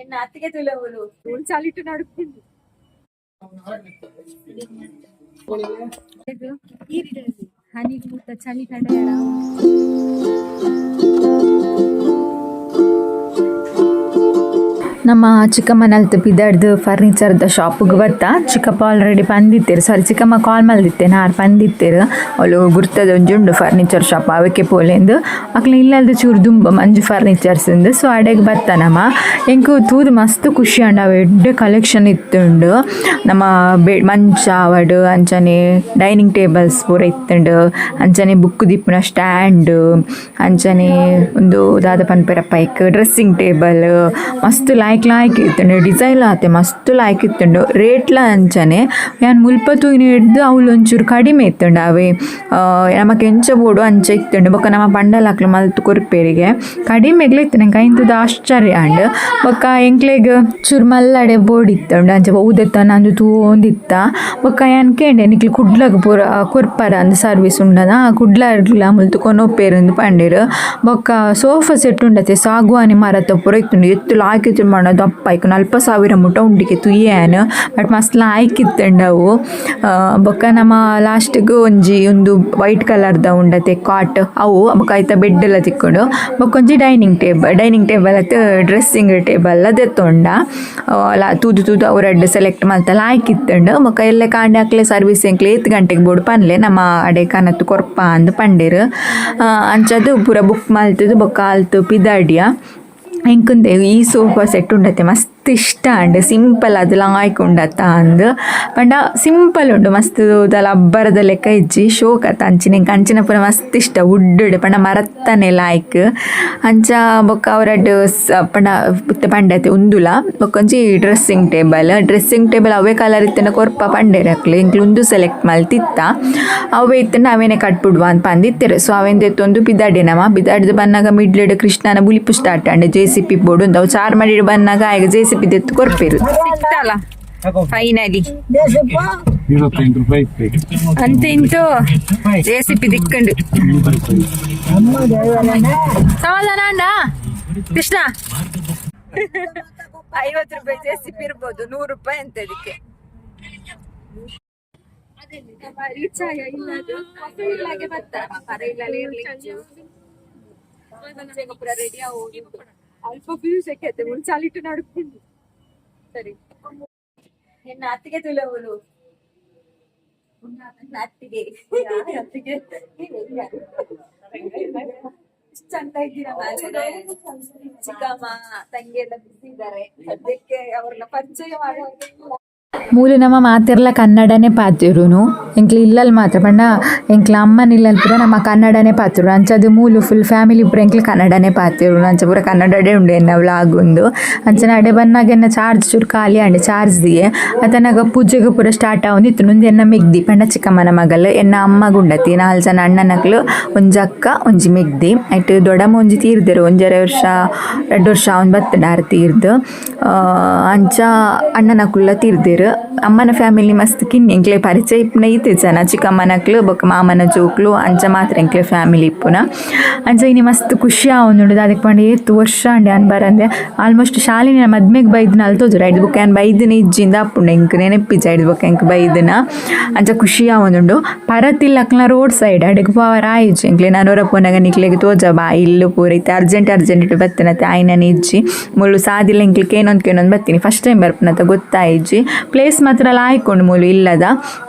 ಎನ್ನ ಅತ್ತಿಗೆ ತುಲವುಲು ಚಾಲಿಟ್ಟು ನಡುಕೊಂಡು ಹನಿಗೆ ಮುಟ್ಟ ಚಳಿ ಕಂಡ. ನಮ್ಮ ಚಿಕ್ಕಮ್ಮನಲ್ತು ಪಿದಡ್ದು ಫರ್ನಿಚರ್ದ ಶಾಪಿಗೆ ಬತ್ತ. ಚಿಕ್ಕಪ್ಪ ಆಲ್ರೆಡಿ ಪಂದಿತ್ತೇರು, ಸಾರಿ, ಚಿಕ್ಕಮ್ಮ ಕಾಲ್ ಮಲ್ದಿತ್ತೆ, ನಾರು ಪಂದಿತ್ತೇರು. ಅವಳು ಗುರ್ತದ ಒಂಜಿ ಉಂಡು ಫರ್ನಿಚರ್ ಶಾಪ್, ಅವಕ್ಕೆ ಪೋಲೆಂದು. ಅಕ್ಲೆ ಇಲ್ಲಲ್ದು ಚೂರು ದುಂಬ ಮಂಜು ಫರ್ನಿಚರ್ಸ್ ಇಂದು. ಸೊ ಅಡೆಗೆ ಬತ್ತ ನಮ್ಮ. ಎಂಕು ತೂದು ಮಸ್ತ್ ಖುಷಿ ಅಂಡ್ ಅವು ಎಡ್ಡೆ ಕಲೆಕ್ಷನ್ ಇತ್ತುಂಡು. ನಮ್ಮ ಬೆ ಮಂಚ ಆವಡ್, ಅಂಚನೆ ಡೈನಿಂಗ್ ಟೇಬಲ್ಸ್ ಪೂರ ಇತ್ತುಂಡು. ಅಂಚನೆ ಬುಕ್ ದಿಪ್ಪುನ ಸ್ಟ್ಯಾಂಡ್, ಅಂಚನೆ ಒಂದು ದಾದ ಪನ್ಪೆರಪ್ಪ ಐಕ್, ಡ್ರೆಸ್ಸಿಂಗ್ ಟೇಬಲ್ ಮಸ್ತ್ ಲಾಯ್ಕ್ ಲಾಯ್ಕ್ ಇತ್ತುಂಡು. ಡಿಸೈನ್ ಆತೆ ಮಸ್ತ್ ಲಾಯ್ಕ್ ಇತ್ತುಂಡು. ರೇಟ್ಲ ಅಂಚನೆ. ಯಾನ್ ಮುಲ್ಪ ತೂಯಿನ ಹಿಡ್ದು ಅವ್ಲು ಒಂಚೂರು ಕಡಿಮೆ ಇತ್ತುಂಡು. ಅವೆ ನಮಕ್ ಎಂಚ ಬೋಡು ಅಂಚ ಇತ್ತುಂಡು. ಬೊಕ್ಕ ನಮ್ಮ ಪಂಡಲಾಕ್ಲು ಮಲ್ತ್ ಕೊರ್ಪೆರಿಗೆ ಕಡಿಮೆಗ್ಲ ಇತ್ತು. ನಂಗೆ ಐಂತದ ಆಶ್ಚರ್ಯ ಆಂಡ್. ಬೊಕ್ಕ ಎಂಕ್ಲೆಗ್ ಚೂರು ಮಲ್ಲಡೆ ಬೋಡಿತ್ತುಂಡು. ಅಂಚ ಒವ್ದೆತ್ತ ನಂದು ತೂವೊಂದಿತ್ತ. ಬೊಕ್ಕ ಯಾನ್ ಕೇಂಡೆ, ನಿಕ್ಲು ಕುಡ್ಲಗ್ ಪೂರ ಕೊರ್ಪರ ಅಂದ್, ಸರ್ವಿಸ್ ಉಂಡದ ಕುಡ್ಲಡ್ಲ ಮುಲ್ತು ಕೊನೊಪೇರು ಪಂಡೆರ್. ಬೊಕ್ಕ ಸೋಫಾ ಸೆಟ್ ಉಂಡತೆ, ಸಾಗುವಾನಿ ಮರತ ಪೂರ ಇತ್ತುಂಡು. ಎತ್ತು ಲಾಯ್ಕ್ ಇತ್ತು ಪಂಡ ದಪ್ಪ ಐಕ್ 40,000 ಮುಟ ಉಂಡಿಗೆ ತುಯ್ಯಾನ್. ಬಟ್ ಮಸ್ತ್ ಲಾಯ್ಕ್ ಇತ್ತುಂಡು ಅವು. ಬೊಕ್ಕ ನಮ್ಮ ಲಾಸ್ಟ್ಗ್ ಒಂಜಿ ಒಂದು ವೈಟ್ ಕಲರ್ದ ಉಂಡತೆ ಕಾಟ್ ಅವು. ಬೊಕ್ಕ ಐತ ಬೆಡ್ ಎಲ್ಲ ತಿಕ್ಕೊಂಡು. ಬೊಕ್ಕ ಒಂಜಿ dining table, dining table ಅತ್, ಡ್ರೆಸ್ಸಿಂಗ್ ಟೇಬಲ್ ದೆತ್ತೊಂಡ. ಲಾ ತೂದು ತೂದು ಅವರಡ್ಡು ಸೆಲೆಕ್ಟ್ ಮಲ್ತ ಲಾಯ್ಕ್ ಇತ್ತುಂಡು. ಬೊಕ್ಕ ಎಲ್ಲೆ ಕಾಂಡೆ ಅಕ್ಲೆ ಸರ್ವಿಸ್ ಎಂಕ್ಲೆ ಏತ್ ಗಂಟೆಗೆ ಬೋಡು ಪನ್ಲೆ, ನಮ್ಮ ಅಡೆ ಕನತ್ತು ಕೊರ್ಪ ಅಂದ್ ಪಂಡೆರ್. ಅಂಚದು ಪೂರ ಬುಕ್ ಮಲ್ತದು ಬೊಕ್ಕ ಅಲ್ತು ಪಿದಾಡಿಯ. ಎಂಕುಂದೆ ಈ ಸೋಫಾ ಸೆಟ್ ಉಂಡತೆ ಮಸ್ತ್ ಇಷ್ಟ ಅಂಡ್. ಸಿಂಪಲ್ ಅದು ಲಾಯ್ಕ್ ಉಂಡತ್ತ ಅಂದ್ ಪಂಡ ಸಿಂಪಲ್ ಉಂಡು ಮಸ್ತ್. ದಾಲ ಅಬ್ಬರದ ಲೆಕ್ಕ ಇಜ್ಜಿ, ಶೋಕ್ ಅತ್ತ. ಅಂಚಿನ ಎಂಕ್ ಅಂಚಿನ ಪೂರ ಮಸ್ತ್ ಇಷ್ಟ. ವುಡ್ ಪಂಡ ಮರತ್ತನೆ ಲಾಯ್ಕ್ ಅಂಚ. ಬೊಕ್ಕ ಅವರಡ್ ಪಂಡ ಇತ್ತೆ ಪಂಡತೆ ಉಂದುಲ. ಬೊಕ್ಕ ಒಂಜಿ dressing table. Dressing table ಅವೇ ಕಲರ್ ಇತ್ತಂಡ ಕೊರ್ಪ ಪಂಡೆರ್ ಅಕ್ಲು. ಎಂಕ್ಲು ಉಂದು ಸೆಲೆಕ್ಟ್ ಮಲ್ತಿತ್ತ. ಅವೇ ಇತ್ತಂಡ ಅವೇನೆ ಕಟ್ಬಿಡುವ ಅಂತ ಪಂದಿತ್ತೆರ್. ಸೊ ಅವೇನ್ ದೆತ್ತೊಂದು ಪಿದಾಡಿ. ನಮ ಪಿದಾಡ್ದು ಬನ್ನಾಗ ಮಿಡ್ಲೆಡ್ ಕೃಷ್ಣನ ಬುಲಿಪು start and. J C P ಬೋಡು ಅವು ಚಾರ್ ಮಾಡಿ ಬನ್ನಾಗ ಆಯ್ಗ J C P ದೆತ್ತು ಕೊರ್ಪೇರು. ಸಿಕ್ತಲ್ಲ ಫೈನಲಿ. 25 ರೂಪಾಯಿ. ಅಂತ ಇಂತೂ J C P ದಿಕ್ಕಂಡು. ಸಮಾಧಾನ ಅಣ್ಣ ಕೃಷ್ಣ. 50 ರೂಪಾಯಿ J C P ಇರ್ಬೋದು, 100 ರೂಪಾಯಿ ಅಂತ ಇದಕ್ಕೆ. ರೆಡಿ. ಅಲ್ಪ ಫ್ಯೂಸ್ ಚಾಲಿಟ್ಟು ನಡ್ಕೊಂಡು. ಸರಿ, ಎನ್ನ ಅತ್ತಿಗೆ ತುಲವುಲು ಅತ್ತಿಗೆ ಅತ್ತಿಗೆ. ಇಷ್ಟ್ ಚಂದ ಇದ್ದೀರಾ. ಚಿಕ್ಕಮ್ಮ ತಂಗಿ ಎಲ್ಲ ಬಿಸಿ ಇದ್ದಾರೆ ಸದ್ಯಕ್ಕೆ, ಅವ್ರನ್ನ ಪರಿಚಯ ಮಾಡುವಾಗ. ಮೂಲು ನಮ್ಮ ಮಾತೆರ್ಲ ಕನ್ನಡನೇ ಪಾತೆರುನು. ಎಂಕ್ಲ ಇಲ್ಲಲ್ ಮಾತ್ರ ಪಂಡ ಎಂಕ್ಲ ಅಮ್ಮನ ಇಲ್ಲಲ್ ಪೂರ ನಮ್ಮ ಕನ್ನಡನೇ ಪಾತೆರು. ಅಂಚದು ಮೂಲು ಫುಲ್ ಫ್ಯಾಮಿಲಿ ಪೂರ ಎಂಕ್ಲ ಕನ್ನಡನೇ ಪಾತೆರುನು. ಅಂಚ ಪೂರ ಕನ್ನಡನೇ ಉಂಡು ಎನ್ನ ವ್ಲಾಗ್ ಉಂದು. ಅಂಚನೆ ಅಡೆ ಬನ್ನಾಗ ಎನ್ನ ಚಾರ್ಜ್ ಚೂರು ಖಾಲಿ ಆಂಡ್. ಚಾರ್ಜ್ ದಿಯೆ ಅತನಾಗ ಪೂಜೆಗೆ ಪೂರ ಸ್ಟಾರ್ಟ್ ಆವೊಂದಿತ್ತು. ಉಂದು ಎನ್ನ ಮೆಗ್ದಿ, ಪಂಡ ಚಿಕ್ಕಮ್ಮನ ಮಗಲ್. ಎನ್ನ ಅಮ್ಮಗ್ ಉಂಡತಿ ನಾಲ್ ಜನ ಅಣ್ಣನಕ್ಲು, ಒಂಜಿ ಅಕ್ಕ, ಒಂಜಿ ಮೆಗ್ದಿ. ಐಟ್ ದೊಡ್ಡಮ್ಮ ಒಂಜಿ ತೀರ್ದೆರು. 1.5 ವರ್ಷ, 2 ವರ್ಷ ಅವನ್ ಬತ್ತಂಡ ಆರ್ ತೀರ್ದು. ಅಂಚ ಅಣ್ಣನಕುಲ್ಲ ತೀರ್ದೆರ್. ಅಮ್ಮನ ಫ್ಯಾಮಿಲಿ ಮಸ್ತ್ ಕಿನ್ನಿ. ಎಂಕ್ಲೆ ಪರಿಚಯ ಇಪ್ಪುನ ಈತೆ ಜನ, ಚಿಕ್ಕಮ್ಮನಕ್ಲು ಬೊಕ್ಕ ಮಾಮನ ಜೋಕ್ಲು. ಅಂಚ ಮಾತ್ರ ಎಂಕ್ಲೆ ಫ್ಯಾಮಿಲಿ ಇಪ್ಪುನ. ಅಂಚ ಇನಿ ಮಸ್ತ್ ಖುಷಿ ಆವೊಂದುಂಡು. ದಾದಕ್ ಪಂಡ ಏತ್ ವರ್ಷ ಅಂಡೆ ಯಾನ್ ಬರಂದೆ. ಆಲ್ಮೋಸ್ಟ್ ಶಾಲಿನ ಮದ್ಮೆಗ್ ಬೈದ್ನ ಅಲ್ತೋಜು ಐಡ್ ಬೊಕ್ಕ ಯಾನ್ ಬೈದಿನ ಇಜ್ಜಿಂದ ಅಪ್ಪುಂಡು. ಎಂಕ್ ನೆನಪಿಜ್ಜ ಐಡ್ ಬೊಕ್ಕ ಎಂಕ್ ಬೈದಿನ. ಅಂಚ ಖುಷಿ ಆವೊಂದುಂಡು. ಪರತಿಲ್ಲಕ್ಲ ರೋಡ್ ಸೈಡ್ ಅಡೆಗ್ ಪೋವರ ಆಯಿಜಿ ಎಂಕ್ಲೆ. ನಾನು ಪೋನಾಗ ನಿಕ್ಲೆಗ್ ತೋಜ ಬಾ ಇಲ್ಲು ಪೂರ. ಇತ್ತೆ ಅರ್ಜೆಂಟ್ ಅರ್ಜೆಂಟ್ ಇಟ್ಟು ಬತ್ತಿನತ್ತೆ, ಆಯ್ನನ ಇಜ್ಜಿ. ಮುಳ್ಳು ಸಾದಿಲ್ಲ ಎಂಕ್ಲೆ ಕೇನೊಂದು ಕೇನೊಂದು ಬತ್ತೀನಿ. ಫಸ್ಟ್ ಟೈಮ್ ಬರ್ಪುನತ, ಗೊತ್ತಾಯಿಜ್ಜಿ. ಪ್ಲೇಸ್ ಮಾತ್ರ ಲಾಯ್ಕೊಂಡು ಮೂಲು ಇಲ್ಲದ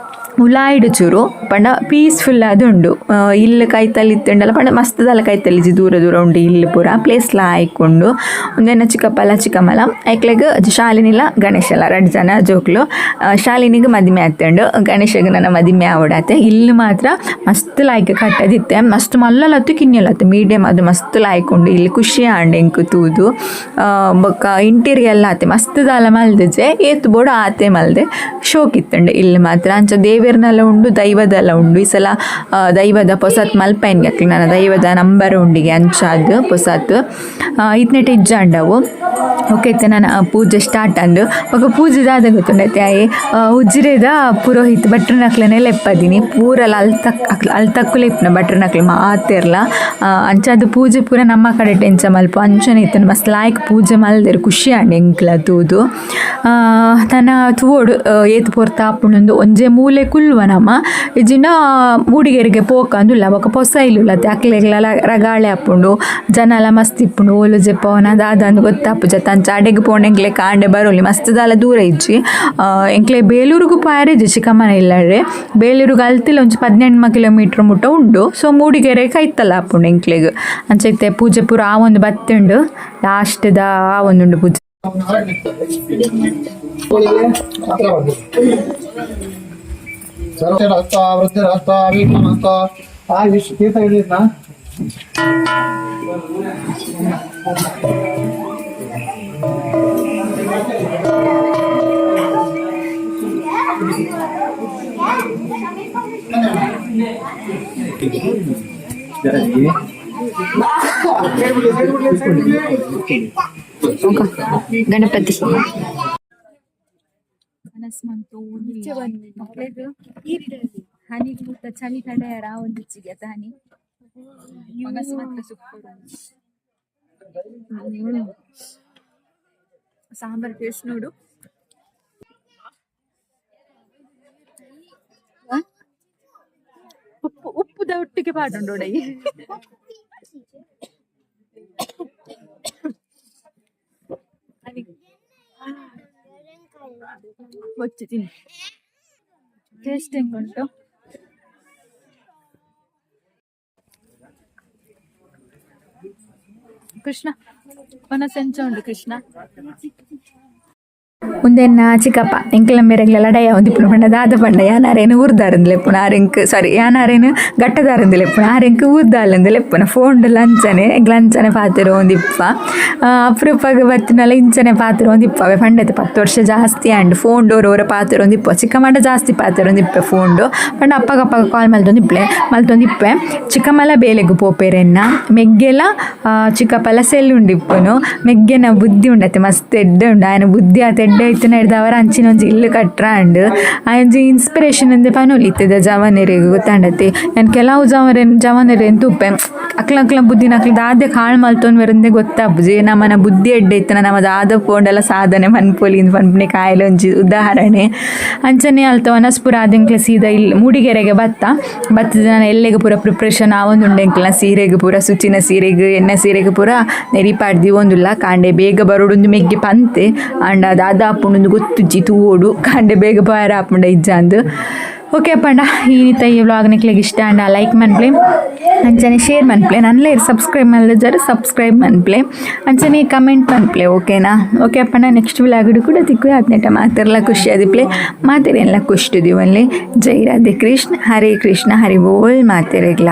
ಉಲಾಯ್ಡ್ ಚೂರು ಪಂಡ ಪೀಸ್ಫುಲ್ ಆದುಂಡು. ಇಲ್ಲು ಕೈತಲ್ ಇತ್ತುಂಡಲ ಪಂಡ ಮಸ್ತ್ ದಾಲ ಕೈತಲ್ ಇಜ್ಜಿ, ದೂರ ದೂರ ಉಂಡು ಇಲ್ಲು ಪೂರ. ಪ್ಲೇಸ್ ಲಾಯ್ಕೊಂಡು. ಉಂದೆನ ಚಿಕ್ಕಪ್ಪಲ ಚಿಕ್ಕಮ್ಮಲ. ಐಕ್ಲೆಗ್ ಶಾಲಿನಿಲ ಗಣೇಶಲ ರಡ್ಡ್ ಜನ ಜೋಕ್ಲು. ಶಾಲಿನಿಗ್ ಮದಿಮೆ ಆತುಂಡು, ಗಣೇಶಗ್ ನನ್ನ ಮದಿಮೆ ಆವಡಾತೆ. ಇಲ್ಲು ಮಾತ್ರ ಮಸ್ತ್ ಲಾಯ್ಕ್ ಕಟ್ಟದಿತ್ತೆ. ಮಸ್ತ್ ಮಲ್ಲಲತ್ತು ಕಿನ್ಯಲತ್ತು, ಮೀಡಿಯಂ ಅದು. ಮಸ್ತ್ ಲಾಯ್ಕ್ ಉಂಡು ಇಲ್ಲಿ. ಖುಷಿ ಆಂಡ್ ಎಂಕ್ ತೂದು. ಬೊಕ್ಕ ಇಂಟೀರಿಯರ್ ಆತೆ ಮಸ್ತ್ ದಾಲ ಮಲ್ದಿಜೆ, ಏತ್ ಬೋಡು ಆತೆ ಮಲ್ದೆ. ಶೋಕ್ ಇತ್ತುಂಡು ಇಲ್ಲಿ ಮಾತ್ರ. ಅಂಚ ದೇವೆರ್ನೆಲ್ಲ ಉಂಡು, ದೈವದೆಲ್ಲ ಉಂಡು. ಈ ಸಲ ದೈವದ ಪೊಸತ್ ಮಲ್ಪೈನ್ಗೆ ಅಕ್ಲು. ನನ್ನ ದೈವದ ನಂಬರ್ ಉಂಡಿಗೆ ಅಂಚಾದ್ ಪೊಸತ್ ಇತ್ನೆಟ್ ಇಜ್ಜಾಂಡವು. Okay ಇತ್ತೆ ನಾನು ಪೂಜೆ ಸ್ಟಾರ್ಟ್ ಅಂದು ಬೊಕ ಪೂಜೆ ದಾದ ಗೊತ್ತುಂಡತ್ತೆ ಆಯೆ ಉಜಿರೆದ ಪುರೋಹಿತ್ ಭಟ್ರನಕ್ಲೆನೆ ಲೆಪ್ಪದಿನಿ ಪೂರಲ ಅಲ್ತಕ್ ಅಲ್ತಕ್ಕುಲೆ ಇಪ್ಪುನ ಭಟ್ರನಕ್ಲೆ ಮಾತೆರ್ಲ ಅಂಚಾದ್ ಪೂಜೆ ಪೂರ ನಮ್ಮ ಕಡೆ ಎಂಚ ಮಲ್ಪ ಅಂಚನೆ ಇತ್ತುಂಡು ಮಸ್ತ್ ಲಾಯ್ಕ್ ಪೂಜೆ ಮಲ್ದೆರ್ ಖುಷಿ ಆಂಡ್ ಎಂಕ್ಲ ತೂದು. ತನ ತೂವೊಡು ಏತ್ ಪೊರ್ತು ಆಪುಂಡು ಒಂಜೆ ಮೂಲೆ ಕುಲ್ಲುವ ನಮ ಇಜ್ಜಿಂಡ ಮೂಡಿಗೆರೆಗೆ ಪೋಕಂದುಲ್ಲ ಬೊಕ ಪೊಸ ಇಲ್ಲುಲ್ಲತೆ ಅಕ್ಲೆಗ್ಲ ರಗಾಳೆ ಆಪುಂಡು ಜನಲ ಮಸ್ತ್ ಇಪ್ಪುಂಡು ಓಲು ಜೆಪ್ಪವನ ದಾದ ಅಂದ್ ಗೊತ್ತಾಪುಜ ಅಂಚ ಅಡೆಗ್ ಪೋಂಡ ಎಂಕ್ಲೆ ಕಾಂಡೆ ಬರೋಲಿ ಮಸ್ತ್ ದಾಲ ದೂರ ಇಜ್ಜಿ. ಎಂಕ್ಲೆ ಬೇಲೂರುಗು ಪೋಯೆರೆ ಚಿಕ್ಕಮ್ಮನ ಇಲ್ಲಡೆ ಬೇಲೂರುಗು ಅಲ್ತಿಲ್ಲ ಒಂಜಿ 18 ಕಿಲೋಮೀಟರ್ ಮುಟ್ಟ ಉಂಡು. ಸೊ ಮೂಡಿಗೆರೆ ಕೈತಲ್ ಆಪುಂಡು ಎಂಕ್ಲೆಗ್ ಅಂಚ ಇತ್ತೆ ಪೂಜೆ ಪೂರ ಆವೊಂದು ಬತ್ತುಂಡು ಲಾಸ್ಟ್ ದ ಆವೊಂದುಂಡು ಪೂಜೆ. ಗಣಪತಿ ಹನಿ ಪೂತ ಚಳಿ ತಡೆಯರ ಒಂದು ಚಿಗೆ ಹನಿ ಮಾತ್ರ ಸೂಪರ್. ಸಾಂಬಾರ್ ಟೇಸ್ಟ್ ನೋಡು. ಉಪ್ಪು ಉಪ್ಪುದ ಒಟ್ಟಿಗೆ ಪಾಡುಂಡು ಬೊಚ್ಚಿ ತಿನ್ನು ಟೇಸ್ಟ್ ಹೆಂಗುಂಟು. ಕೃಷ್ಣ ಮನಸ್ಸೆಂಚ ಉಂಡು ಕೃಷ್ಣ ಉಂದೆನ್ನ ಚಿಕ್ಕಪ್ಪ ಎಂಕ್ಲ ಮೇರೆಗ್ಲ ಲಡಾಯ ಒಂದಿಪ್ಪುನು ಪಂಡ ದಾದ ಪಂಡ ಯಾನಾರೇನು ಊರ್ದಾರಂದು ಲೆಪ್ಪುನ ಆರೆಂಕ್ ಸಾರಿ ಯಾನಾರೇನು ಗಟ್ಟದಾರಂದು ಲೆಪ್ಪುನ ಆರೆಂಕ್ ಊರ್ದಾಲಂದು ಲೆಪ್ಪುನ ಫೋನ್ಡ್ ಲಂಚನೆ ಲಂಚನೆ ಪಾತೆರ ಒಂದಿಪ್ಪ ಅಪರೂಪಗ್ ಬತ್ತಿನಲ ಇಂಚನೆ ಪಾತೆರ ಒಂದಿಪ್ಪ ಅವೆ ಪಂಡತೆ 10 ವರ್ಷ ಜಾಸ್ತಿ and phone door ಓರ ಪಾತೆರ ಒಂದಿಪ್ಪ ಚಿಕ್ಕಮ್ಮಡ ಜಾಸ್ತಿ ಪಾತೆರ ಒಂದಿಪ್ಪೆ ಫೋನ್ಡು ಪಂಡ ಅಪ್ಪಗಪ್ಪಗ ಕಾಲ್ ಮಲ್ತೊಂದಿಪ್ಲೆ ಮಲ್ತೊಂದಿಪ್ಪೆ ಚಿಕ್ಕಮ್ಮಲ ಬೇಲೆಗ್ ಪೋಪೆರೆನ್ನ ಮೆಗ್ಗೆಲ ಚಿಕ್ಕಪ್ಪಲ ಸೆಲ್ ಉಂಡಿಪ್ಪುನು ಮೆಗ್ಗೆನ ಬುದ್ಧಿ ಉಂಡತೆ ಮಸ್ತ್ ಎಡ್ಡೆ ಉಂಡು ಆಯನ ಬುದ್ಧಿ ಆತ ಎಡ್ಡೆ ಇತ್ತಿನ ಹಿಡ್ದವರ ಅಂಚಿನ ಒಂಜಿ ಇಲ್ಲು ಕಟ್ರಾಂಡ್ ಆಯೊಂಜಿ ಇನ್ಸ್ಪಿರೇಷನ್ ಅಂದೆ ಪನೊಲಿ ಇತ್ತದ ಜವನೆರೆಗ್ ಗೊತ್ತಾಂಡತೆ ಯಾನ್ ಕೆಲವು ಜವನೆರೆನ್ ತೂಪೆ ಅಕ್ಲ ಅಕ್ಲ ಬುದ್ಧಿನ ಅಕ್ಲ ದಾದೆ ಹಾಳು ಮಲ್ತೊನ್ವೆರಂದೆ ಗೊತ್ತಾಪುಜಿ ನಮನ ಬುದ್ಧಿ ಎಡ್ಡೆ ಇತ್ತನ ನಮ ದಾದ ಪೋಂಡಲ ಸಾಧನೆ ಮನ್ಪೊಲಿ ಇಂದ್ ಪನ್ಪುನೆ ಕಾಯಿಲೆ ಒಂಜಿ ಉದಾಹರಣೆ. ಅಂಚನೆ ಅಲ್ತ ವನಸ್ ಪೂರ ಆದೆಂಕ್ಲೆ ಸೀದಾ ಇಲ್ಲಿ ಮೂಡಿಗೆರೆಗೆ ಬತ್ತ ಬತ್ತದ ನನ ಎಲ್ಲೆಗ್ ಪೂರ ಪ್ರಿಪ್ರೇಷನ್ ಆವೊಂದುಂಡು ಎಂಕ್ಲ್ನ ಸೀರೆಗ್ ಪೂರ ಸುಚಿನ ಸೀರೆಗ್ ಎನ್ನ ಸೀರೆಗ್ ಪೂರ ನೆರಿ ಪಾಡ್ದ್ ದೀವೊಂದುಲ್ಲ ಕಾಂಡೆ ಬೇಗ ಬರೊಡುಂದು ಮೆಗ್ಗಿ ಪಂತೆ ಆಂಡ ದಾದ ಆಪುಂಡು ಗೊತ್ತುಜ್ಜಿ ತೂವೊಡು ಕಾಂಡೆ ಬೇಗ ಪೋಯೆರೆ ಆಪುಂಡ ಇಜ್ಜಾಂದ್. ಓಕೆ ಪಂಡ ಈ ಈ ವ್ಲಾಗ್ ನಿಕ್ಲೆಗ್ ಇಷ್ಟ ಆಂಡ ಲೈಕ್ ಮನ್ಪ್ಲೆ ಅಂಚನೆ ಶೇರ್ ಮನ್ಪ್ಲೆ ನನ್ಲೆ ಸಬ್ಸ್ಕ್ರೈಬ್ ಮಲ್ದಿಜಾರ್ ಸಬ್ಸ್ಕ್ರೈಬ್ ಮನ್ಪ್ಲೆ ಅಂಚನೆ ಕಮೆಂಟ್ ಮನ್ಪ್ಲೆ ಓಕೆನಾ. ಓಕೆ ಪಂಡ ನೆಕ್ಸ್ಟ್ ವ್ಲಾಗ್ ಕೂಡ ತಿಕ್ಕುವೆ ಆತ್ನೆಟ ಮಾತೆರ್ಲ ಖುಷಿ ಆದಿಪ್ಲೆ ಮಾತೆರೆಲ್ಲ ಖುಷಿ ದಿವನ್ಲೆ. ಜೈ ರಾಧೆ ಕೃಷ್ಣ ಹರೇ ಕೃಷ್ಣ ಹರಿ ಬೋಲ್ ಮಾತೆರೆಗ್ಲ.